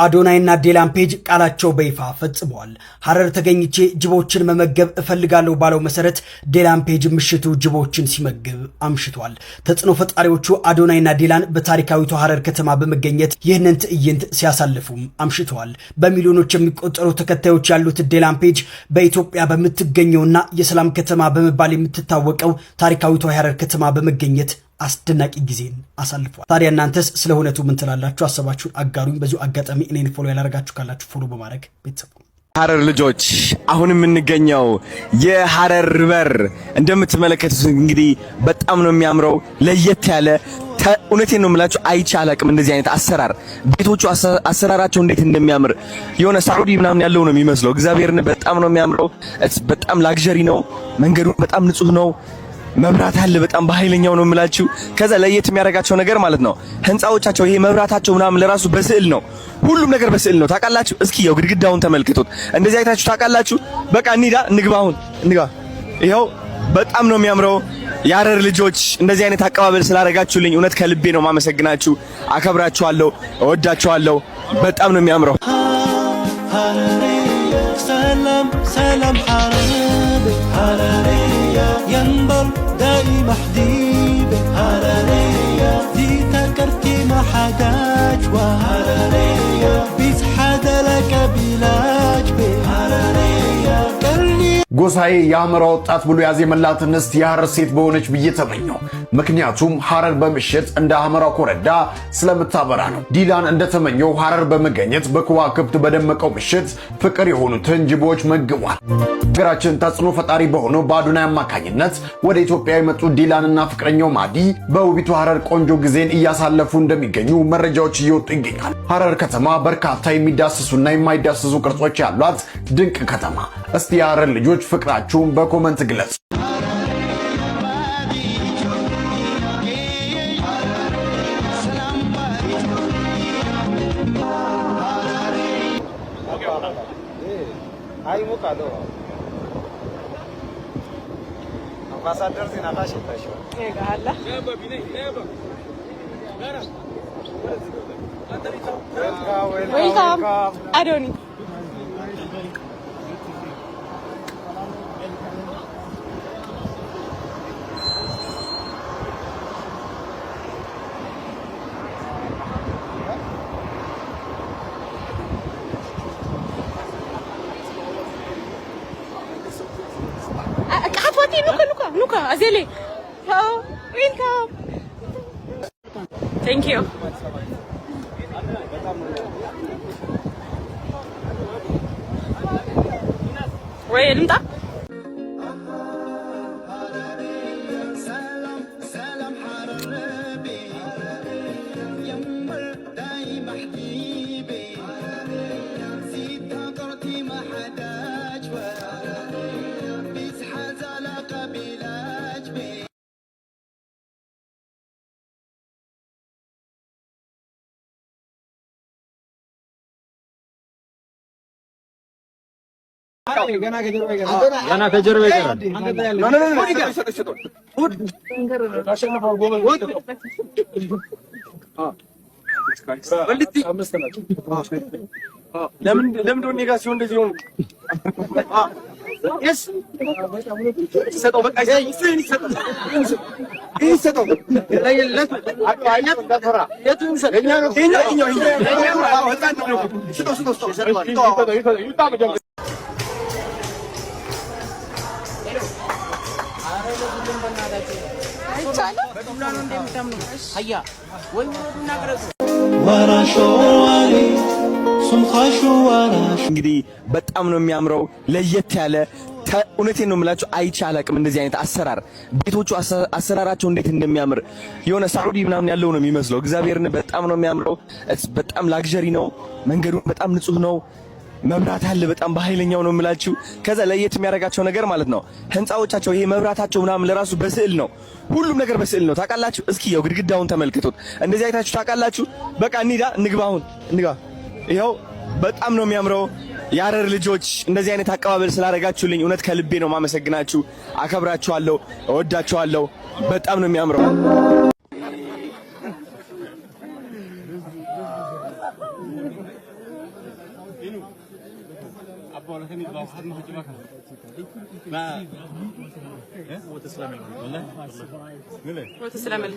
አዶናይና ዲላን ፔጅ ቃላቸው በይፋ ፈጽመዋል። ሐረር ተገኝቼ ጅቦችን መመገብ እፈልጋለሁ ባለው መሰረት ዲላን ፔጅ ምሽቱ ጅቦችን ሲመግብ አምሽቷል። ተጽዕኖ ፈጣሪዎቹ አዶናይና ዲላን በታሪካዊቷ ሐረር ከተማ በመገኘት ይህንን ትዕይንት ሲያሳልፉም አምሽተዋል። በሚሊዮኖች የሚቆጠሩ ተከታዮች ያሉት ዲላን ፔጅ በኢትዮጵያ በምትገኘውና የሰላም ከተማ በመባል የምትታወቀው ታሪካዊቷ የሐረር ከተማ በመገኘት አስደናቂ ጊዜን አሳልፏል። ታዲያ እናንተስ ስለ እውነቱ ምን ትላላችሁ? ሀሳባችሁን አጋሩኝ። በዚሁ አጋጣሚ እኔን follow ያላረጋችሁ ካላችሁ follow በማድረግ ቤተሰብ ሐረር ልጆች፣ አሁን የምንገኘው የሐረር በር እንደምትመለከቱት እንግዲህ በጣም ነው የሚያምረው። ለየት ያለ፣ እውነቴን ነው የምላችሁ፣ አይቼ አላቅም እንደዚህ አይነት አሰራር። ቤቶቹ አሰራራቸው እንዴት እንደሚያምር፣ የሆነ ሳዑዲ ምናምን ያለው ነው የሚመስለው። እግዚአብሔርን በጣም ነው የሚያምረው። በጣም luxury ነው። መንገዱ በጣም ንጹህ ነው። መብራት አለ በጣም በኃይለኛው ነው የምላችሁ። ከዛ ለየት የሚያደርጋቸው ነገር ማለት ነው ህንፃዎቻቸው፣ ይሄ መብራታቸው ምናምን ለራሱ በስዕል ነው። ሁሉም ነገር በስዕል ነው፣ ታውቃላችሁ። እስኪ ያው ግድግዳውን ተመልከቱት። እንደዚህ አይታችሁ ታውቃላችሁ? በቃ እንሂዳ፣ እንግባ፣ አሁን እንግባ። ይኸው በጣም ነው የሚያምረው። የሐረር ልጆች፣ እንደዚህ አይነት አቀባበል ስላደረጋችሁልኝ እውነት ከልቤ ነው ማመሰግናችሁ። አከብራችኋለሁ፣ እወዳችኋለሁ። በጣም ነው የሚያምረው። ሰላም ሰላም دايما حديبة هرارية دي تكرتي ما حداج وهرارية بيس حدا لك بلاج هرارية كرني ጎሳዬ የሐመራ ወጣት ብሎ ያዜመላት እንስት የሐረር ሴት በሆነች ብዬ ተመኘው። ምክንያቱም ሐረር በምሽት እንደ ሐመራ ኮረዳ ስለምታበራ ነው። ዲላን እንደተመኘው ሐረር በመገኘት በከዋክብት በደመቀው ምሽት ፍቅር የሆኑትን ጅቦች መግቧል። ሀገራችን ተጽዕኖ ፈጣሪ በሆነው በአዶናይ አማካኝነት ወደ ኢትዮጵያ የመጡ ዲላንና ፍቅረኛው ማዲ በውቢቱ ሐረር ቆንጆ ጊዜን እያሳለፉ እንደሚገኙ መረጃዎች እየወጡ ይገኛል። ሐረር ከተማ በርካታ የሚዳስሱና የማይዳስሱ ቅርጾች ያሏት ድንቅ ከተማ። እስቲ የሐረር ልጆች ፍቅራችሁን በ comment ግለጹ። Welcome, አዶኒ። ኑካ አዜሌ፣ welcome, thank you. ወይ ልምጣ። ገና ከጀርባ ይቀራል። ለምን ለምን ጋር ሲሆን እንደዚህ ሆኑ? እንግዲህ በጣም ነው የሚያምረው። ለየት ያለ፣ እውነቴን ነው የምላችሁ፣ አይቼ አላቅም እንደዚህ አይነት አሰራር። ቤቶቹ አሰራራቸው እንዴት እንደሚያምር፣ የሆነ ሳዑዲ ምናምን ያለው ነው የሚመስለው። እግዚአብሔርን በጣም ነው የሚያምረው። በጣም luxury ነው። መንገዱ በጣም ንጹህ ነው። መብራት አለ በጣም በኃይለኛው ነው የምላችሁ። ከዛ ለየት የሚያደርጋቸው ነገር ማለት ነው ህንፃዎቻቸው፣ ይሄ መብራታቸው ምናምን ለራሱ በስዕል ነው። ሁሉም ነገር በስዕል ነው፣ ታውቃላችሁ። እስኪ ያው ግድግዳውን ተመልከቱት። እንደዚህ አይታችሁ ታውቃላችሁ? በቃ እንሂዳ፣ እንግባ፣ አሁን እንግባ። ይኸው በጣም ነው የሚያምረው። የሐረር ልጆች፣ እንደዚህ አይነት አቀባበል ስላደረጋችሁልኝ እውነት ከልቤ ነው ማመሰግናችሁ። አከብራችኋለሁ፣ እወዳችኋለሁ። በጣም ነው የሚያምረው። ወተስለመል።